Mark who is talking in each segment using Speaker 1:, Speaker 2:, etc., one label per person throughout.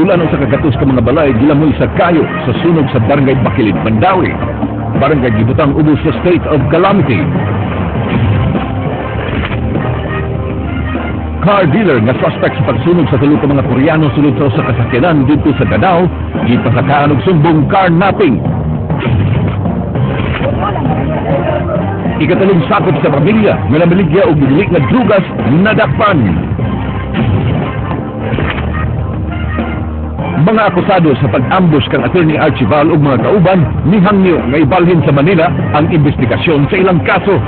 Speaker 1: Bulan 100 ka mga balay gilamoy sa kayo sa sunog sa Barangay Bakilid, Mandaue. Barangay gibutang ubos sa state of calamity. Car dealer nga suspect sa pagsunog sa tulo ka mga Koreano sulod sa usa ka sakyanan didto sa Danao, gipasakaan og sumbong carnapping. Ikatulong sakop sa pamilya nga namaligya og dili nga drugas nadakpan. Mga akusado sa pag-ambush kang Attorney Archival ug mga kauban nihangyo nga ibalhin sa Manila ang investigasyon sa ilang kaso.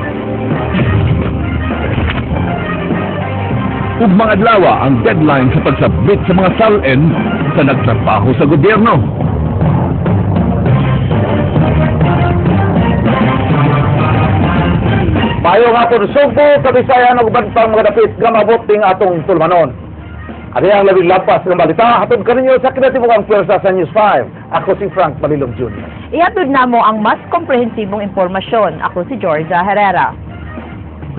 Speaker 1: Ug mga adlaw ang deadline sa pagsubmit sa mga SALN sa nagtrabaho sa gobyerno.
Speaker 2: Maayong hapon, Sugbo, Kabisayan ug uban pang mga dapit nga maabot ning atong tulumanon. Ani ang labing lampas ng balita hatod kaninyo sa kinatibukang pwersa sa News 5. Ako si Frank Malilog Jr.
Speaker 3: Ihatod namo ang mas komprehensibong impormasyon. Ako si Georgia Herrera.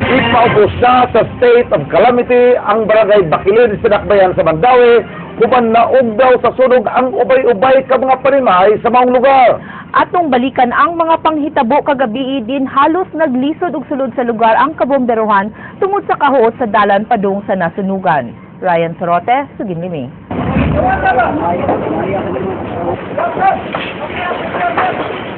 Speaker 2: Ipaubos na sa state of calamity ang Barangay Bakilid sa Dakbayan sa Mandaue human naugdaw sa sunog ang ubay-ubay ka mga panimay sa maong lugar.
Speaker 3: Atong balikan ang mga panghitabo kagabi din halos naglisod og sulod sa lugar ang kabomberohan tungod sa kahuot sa dalan padung sa nasunugan. Ryan Sorote, Sugin Limi.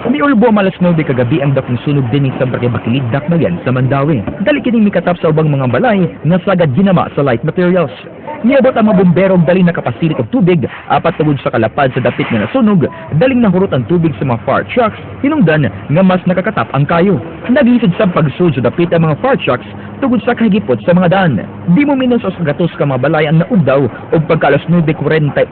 Speaker 4: Miulbo malas 9 kagabi ang dakong sunog dinhi sa Barangay Bakilid, Dakbayan sa Mandaue. Dali kining mikatap sa ubang mga balay nga sagad ginama sa light materials. Niabot ang mga bombero og dali nakapasilit og tubig, apat tungod sa kalapad sa dapit nga nasunog, daling nahurot ang tubig sa mga fire trucks, hinungdan nga mas nakakatap ang kayo. Naglisod sa pagsud sa dapit ang mga fire trucks tungod sa kahigipot sa mga daan. Di mo minus sa 100 ka mga balay ang naugdaw og pagka alas 9:48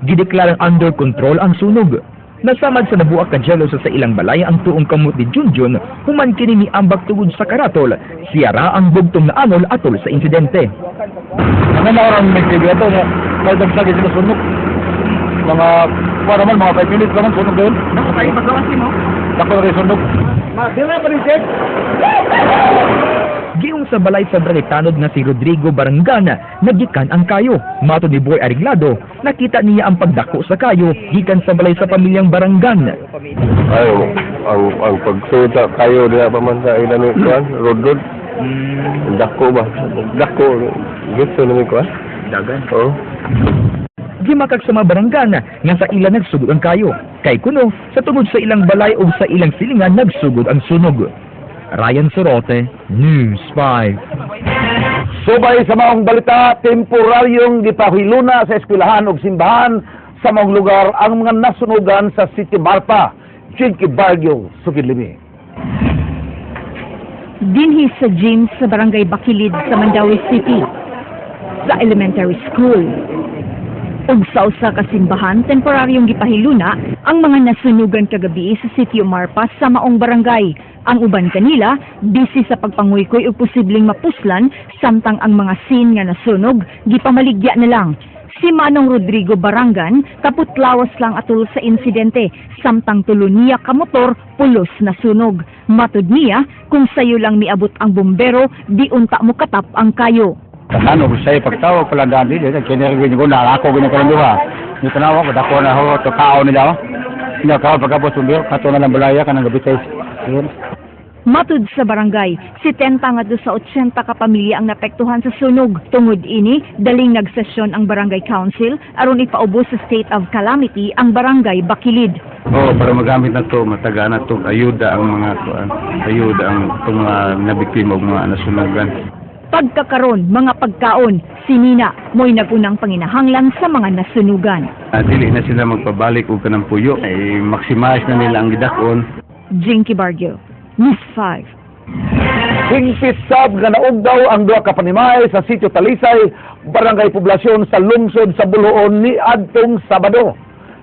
Speaker 4: gideklarang under control ang sunog. Nasamad sa nabuak ka jelo sa ilang balay ang tuong kamot ni Junjun, human kini miambak tungod sa karatol, siyara ang bugtong na anol atol sa insidente.
Speaker 2: Ano na orang may TV ito, kahit ang sagi sila sunog. Mga, kuha naman, mga 5 minutes naman sunog doon. Naku, kayo pagkawas mo? Dako na rin sunog.
Speaker 4: Giung sa balay sa barangay tanod nga si Rodrigo Barangana, nagikan ang kayo. Mato ni Boy Ariglado, nakita niya ang pagdako sa kayo gikan sa balay sa pamilyang Baranggan.
Speaker 5: Ay, ang pagsuta kayo diha pa man sa ilang kuan, road. Dako ba? Dako gusto nami kuan.
Speaker 4: Dagan.
Speaker 5: Oo.
Speaker 4: Gimakag sa mga baranggan nga sa ila nagsugod ang kayo. Kay kuno, sa tungod sa ilang balay o sa ilang silingan nagsugod ang sunog. Ryan Sorote, News 5.
Speaker 2: Subay sa maong balita, temporaryong gipahiluna sa eskwelahan ug simbahan sa maong lugar ang mga nasunugan sa City Marpa. Jinky Barrio, Sugid Limi.
Speaker 6: Dinhi sa gym sa Barangay Bakilid sa Mandaue City, sa elementary school. Ug sa usa ka simbahan, temporaryong gipahiluna ang mga nasunugan kagabi sa Sitio Marpa sa maong barangay. Ang uban kanila busy sa pagpanguykoy ug posibleng mapuslan, samtang ang mga sin nga nasunog gipamaligya na lang. Si Manong Rodrigo Barangan kaputlawas lang atol sa insidente, samtang tulo niya ka motor pulos nasunog. Matud niya, kung sayo lang miabot ang bumbero, di unta mo katap ang kayo.
Speaker 7: Tanan og say pagtawag pala daan di kini ko na ako gini ko duha. Ni tanaw ko dako na ho to kao nila. Nya kao pagkabot bumbero kato na lang balaya kanang gabi kay.
Speaker 6: Matud sa barangay, 70 ngadto sa 80 ka pamilya ang napektuhan sa sunog. Tungod ini, daling nagsesyon ang barangay council aron ipaubos sa state of calamity ang Barangay Bakilid.
Speaker 7: Oh, para magamit na to, mataga na to, ayuda ang mga kuan, ayuda ang itong mga nabiktima og mga nasunugan.
Speaker 6: Pagkakaron, mga pagkaon, si Nina mo'y nagunang panginahanglan sa mga nasunugan.
Speaker 7: Dili na sila magpabalik og kanang puyo, ay maximize na nila ang gidakon.
Speaker 6: Jinky Barrio, News 5.
Speaker 2: Hingpit sab nga naugdaw ang duha ka panimay sa Sitio Talisay, Barangay Poblasyon sa lungsod sa Boljoon ni adtong Sabado.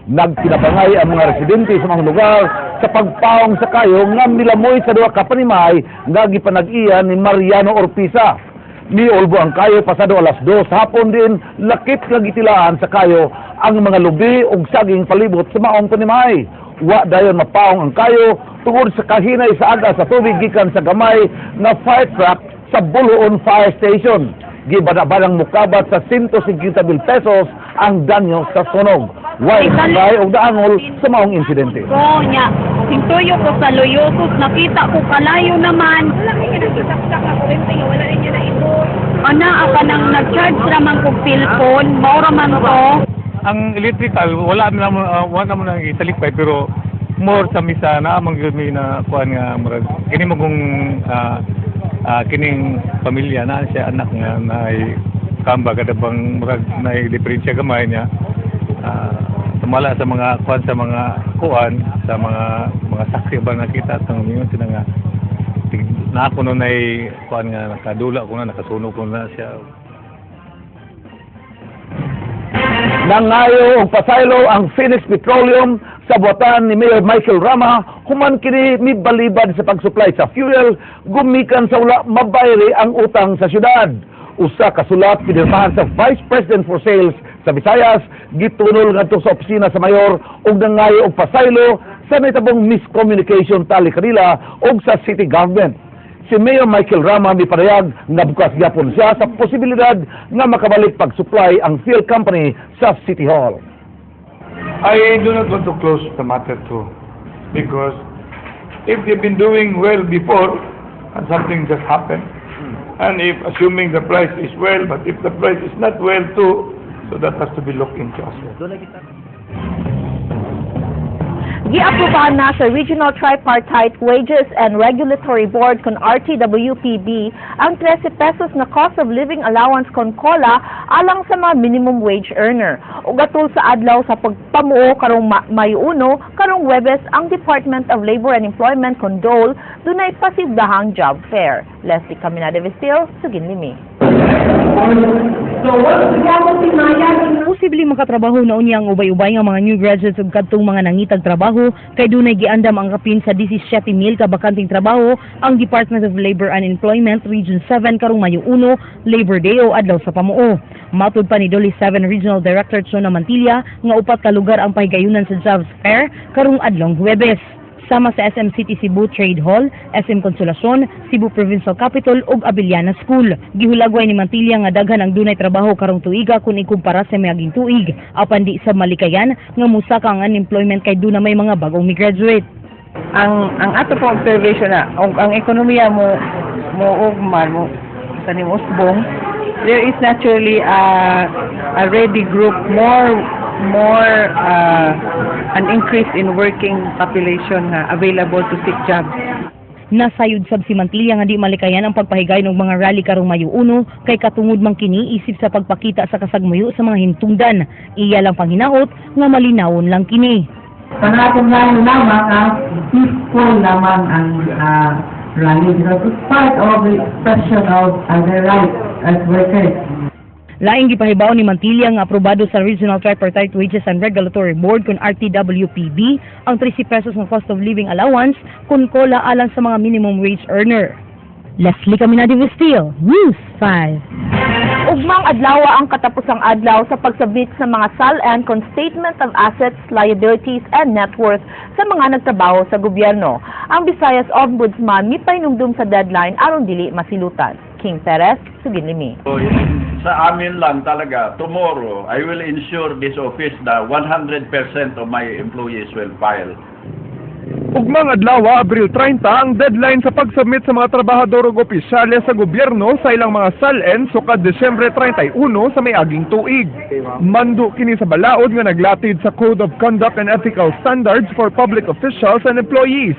Speaker 2: Nagtinabangay ang mga residente sa mga lugar sa pagpaong sa kayo nga milamoy sa duha ka panimay nga gipanag-iya ni Mariano Orpisa. Niulbo ang kayo pasado alas 2 hapon din, lakip nga gitilaan sa kayo ang mga lubi ug saging palibot sa maong panimay. Wa dayon mapaong ang kayo tungod sa kahinay sa aga sa tubig gikan sa gamay nga fire truck sa Boljoon Fire Station. Gibanabanang mukabat sa 150,000 pesos ang danyo sa sunog. Way patay og naangol sa maong insidente.
Speaker 8: Ko niya, sintuyo ko sa Loyosos, nakita ko kalayo naman. Wala kayo nakita sa kuryente, wala ninyo na ito. Ana, apa nang nag-charge raman kog cellphone, mao raman ko.
Speaker 9: Ang electrical, wala naman nang italipay, pero more sa misa na amang gyud mi na kuan nga murag kini magong kining pamilya na siya anak nga naay kamba kada bang murag naay diferensya gamay niya, sumala sa mga kuan, sa mga saksi ba nakita tang mingon sila nga na ako no nay kuan nga nakadula ko na nakasunog ko na siya.
Speaker 2: Nangayo og pasaylo ang Phoenix Petroleum sa buhatan ni Mayor Michael Rama human kini mibalibad sa pag-supply sa fuel gumikan sa wala mabayri ang utang sa syudad. Usa ka sulat pinirmahan sa Vice President for Sales sa Visayas gitunol ngadto sa opisina sa mayor ug nangayo og pasaylo sa nahitabong miscommunication tali kanila ug sa city government. Si Mayor Michael Rama mipadayag nga bukas gyapon siya sa posibilidad nga makabalik pag-supply ang fuel company sa City Hall.
Speaker 9: I do not want to close the matter too, because if they've been doing well before and something just happened, and if assuming the price is well, but if the price is not well too, so that has to be looked into as well.
Speaker 3: Giaprobahan na sa Regional Tripartite Wages and Regulatory Board kon RTWPB ang 13 pesos na cost of living allowance kon COLA alang sa mga minimum wage earner. Ug atol sa adlaw sa pagpamuo karong Mayo 1, karong Webes, ang Department of Labor and Employment kon DOLE dunay pasigdahang job fair. Leslie Caminada Vestil, sugin limi.
Speaker 10: Posible makatrabaho na unya ang ubay-ubay nga mga new graduates ug kadtong mga nangitag trabaho kay dunay giandam ang kapin sa 17,000 ka bakanteng trabaho ang Department of Labor and Employment Region 7 karong Mayo 1, Labor Day o adlaw sa pamuo. Matud pa ni DOLE 7 Regional Director Chona Mantilla nga upat ka lugar ang pahigayunan sa jobs fair karong adlong Huwebes, sama sa SM City Cebu Trade Hall, SM Consolacion, Cebu Provincial Capitol ug Abellana School. Gihulagway ni Mantilla nga daghan ang dunay trabaho karong tuiga kung ikumpara sa miaging tuig. Apan di sa malikayan nga musaka ang unemployment kay duna may mga bagong mi-graduate.
Speaker 11: Ang ato pong observation na ang ekonomiya mo mo ugman mo sa ni usbong, there is naturally a ready group, more an increase in working population nga available to seek jobs.
Speaker 10: Nasayod sab si Mantilla nga di malikayan ang pagpahigayon og mga rally karong Mayo 1 kay katungod man kini isip sa pagpakita sa kasagmuyo sa mga hintungdan. Iya lang panghinaot nga malinawon lang kini.
Speaker 11: Pangatong nga lamang ang peaceful lamang ang rally because it's part of the expression of their rights as workers.
Speaker 10: Laing gipahibaw ni Mantilla nga aprobado sa Regional Tripartite Wages and Regulatory Board kon RTWPB ang 13 pesos nga cost of living allowance kon COLA alang sa mga minimum wage earner. Leslie Caminadi Vestil, News 5.
Speaker 3: Ugmang adlaw ang katapusang adlaw sa pagsubmit sa mga SALN kon Statement of Assets, Liabilities and Net Worth sa mga nagtrabaho sa gobyerno. Ang Visayas Ombudsman mipahinumdum sa deadline aron dili masilutan. King Perez, sugin limi.
Speaker 12: So, sa amin lang talaga, tomorrow, I will ensure this office that 100% of my employees will file.
Speaker 13: Ugmang adlaw, Abril 30, ang deadline sa pagsubmit sa mga trabahador ug opisyales sa gobyerno sa ilang mga SALN sukad Disyembre 31 sa may-aging tuig. Mando kini sa balaod nga naglatid sa Code of Conduct and Ethical Standards for Public Officials and Employees.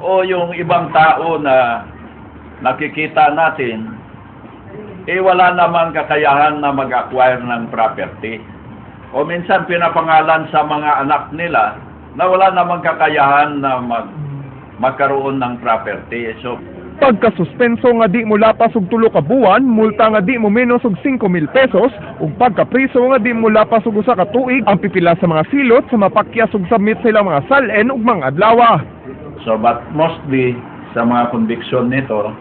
Speaker 12: O yung ibang tao na nakikita natin, eh wala namang kakayahan na mag-acquire ng property. O minsan pinapangalan sa mga anak nila na wala namang kakayahan na magkaroon ng property. So,
Speaker 13: Pagkasuspenso nga di mo lapas og 3 ka buwan, multa nga di mo menos og 5,000 pesos, ug pagkapriso nga di mo lapas og 1 ka tuig ang pipila sa mga silot sa mapakyas og submit sa ilang mga SALN ug mga adlaw.
Speaker 12: So but mostly sa mga conviction nito,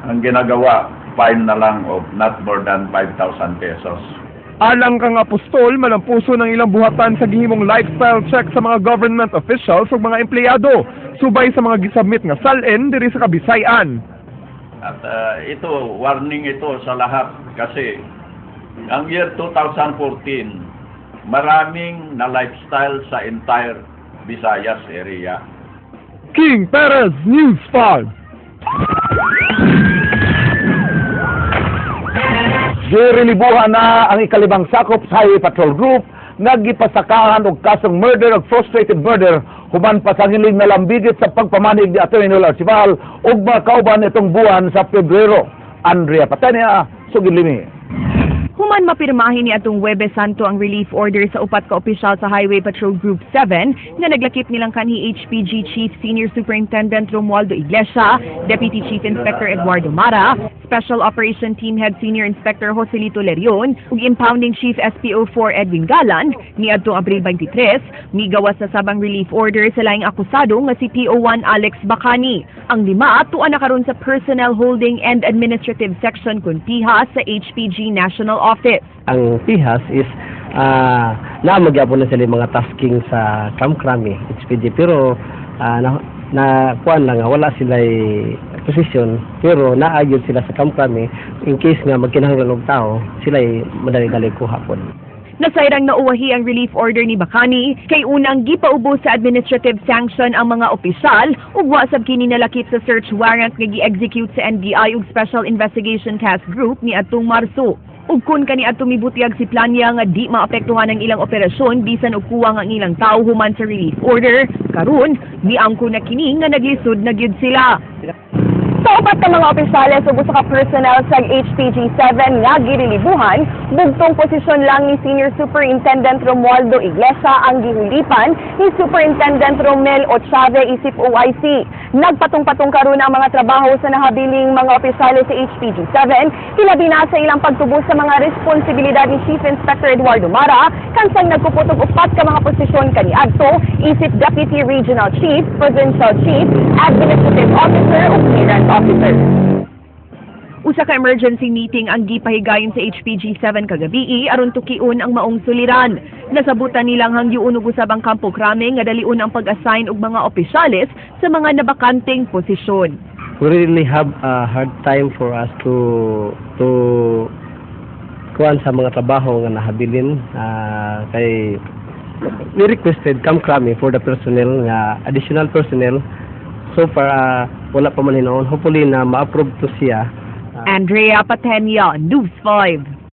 Speaker 12: ang ginagawa, fine na lang of not more than 5,000 pesos.
Speaker 13: Alang kang Apostol, malampuso ng ilang buhatan sa gihimong lifestyle check sa mga government officials ug mga empleyado, subay sa mga gisubmit nga SALN diri sa Kabisayan.
Speaker 12: At ito, warning ito sa lahat kasi Ang year 2014, maraming na lifestyle sa entire Visayas area.
Speaker 13: King Perez, News 5.
Speaker 2: Girelibuhan na ang ikalimang sakop sa Highway Patrol Group nga gipasakahan og kasong murder ug frustrated murder human pasangiling nalambigit sa pagpamanig ni Attorney Noel Archival ug mga kauban itong buwan sa Pebrero. Andrea Patenia, sugid limi.
Speaker 14: Human mapirmahin ni atong Huwebes Santo ang relief order sa upat ka opisyal sa Highway Patrol Group 7 nga naglakip nilang kanhi HPG Chief Senior Superintendent Romualdo Iglesia, Deputy Chief Inspector Eduardo Mara, Special Operation Team Head Senior Inspector Joselito Lerion ug Impounding Chief SPO4 Edwin Galan niadtong Abril 23, migawas na sabang relief order sa laing akusado nga si PO1 Alex Bacani. Ang lima tuwa na karon sa Personnel Holding and Administrative Section kun PIHA sa HPG National Office.
Speaker 15: Ang PIHAS is naa magyapon na sila yung mga tasking sa Camp Crame, HPG, pero na kuan lang nga wala sila posisyon, pero naa gyud sila sa Camp Crame in case nga magkinahanglan og tao sila madali-dali kuha pod.
Speaker 14: Nasayrang nauwahi ang relief order ni Bacani kay unang gipaubo sa administrative sanction ang mga opisyal ug wa sab kini nalakip sa search warrant nga gi-execute sa NBI ug Special Investigation Task Group niadtong Marso. Ug kun kaniadto mibutyag si Planya nga di maapektuhan ang ilang operasyon bisan og kuwang ang ilang tawo human sa relief order, karon miangko na kini nga naglisod na gyud sila.
Speaker 3: Sa upat ka mga opisyales ug usa ka personnel sa HPG 7 nga girelibuhan, bugtong posisyon lang ni Senior Superintendent Romualdo Iglesia ang gihulipan ni Superintendent Romel Ochave isip OIC. Nagpatong-patong karon ang mga trabaho sa nahabiling mga opisyales sa HPG 7, hilabi na sa ilang pagtubos sa mga responsibilidad ni Chief Inspector Eduardo Mara, kansang nagkupot og upat ka mga posisyon kaniadto isip Deputy Regional Chief, Provincial Chief, Administrative Officer ug Clearance Officer.
Speaker 14: Usa ka emergency meeting ang gipahigayon sa HPG 7 kagabii aron tukion ang maong suliran. Nasabutan nilang hangyoon og usab ang Kampo Crame nga dalion ang pag-assign og mga opisyales sa mga nabakanteng posisyon.
Speaker 15: We really have a hard time for us to kuan sa mga trabaho nga nahabilin, kay we requested Camp Crame for the personnel nga additional personnel. So far wala pa man hinuon. Hopefully na ma-approve to siya.
Speaker 14: Andrea Patenia, News 5.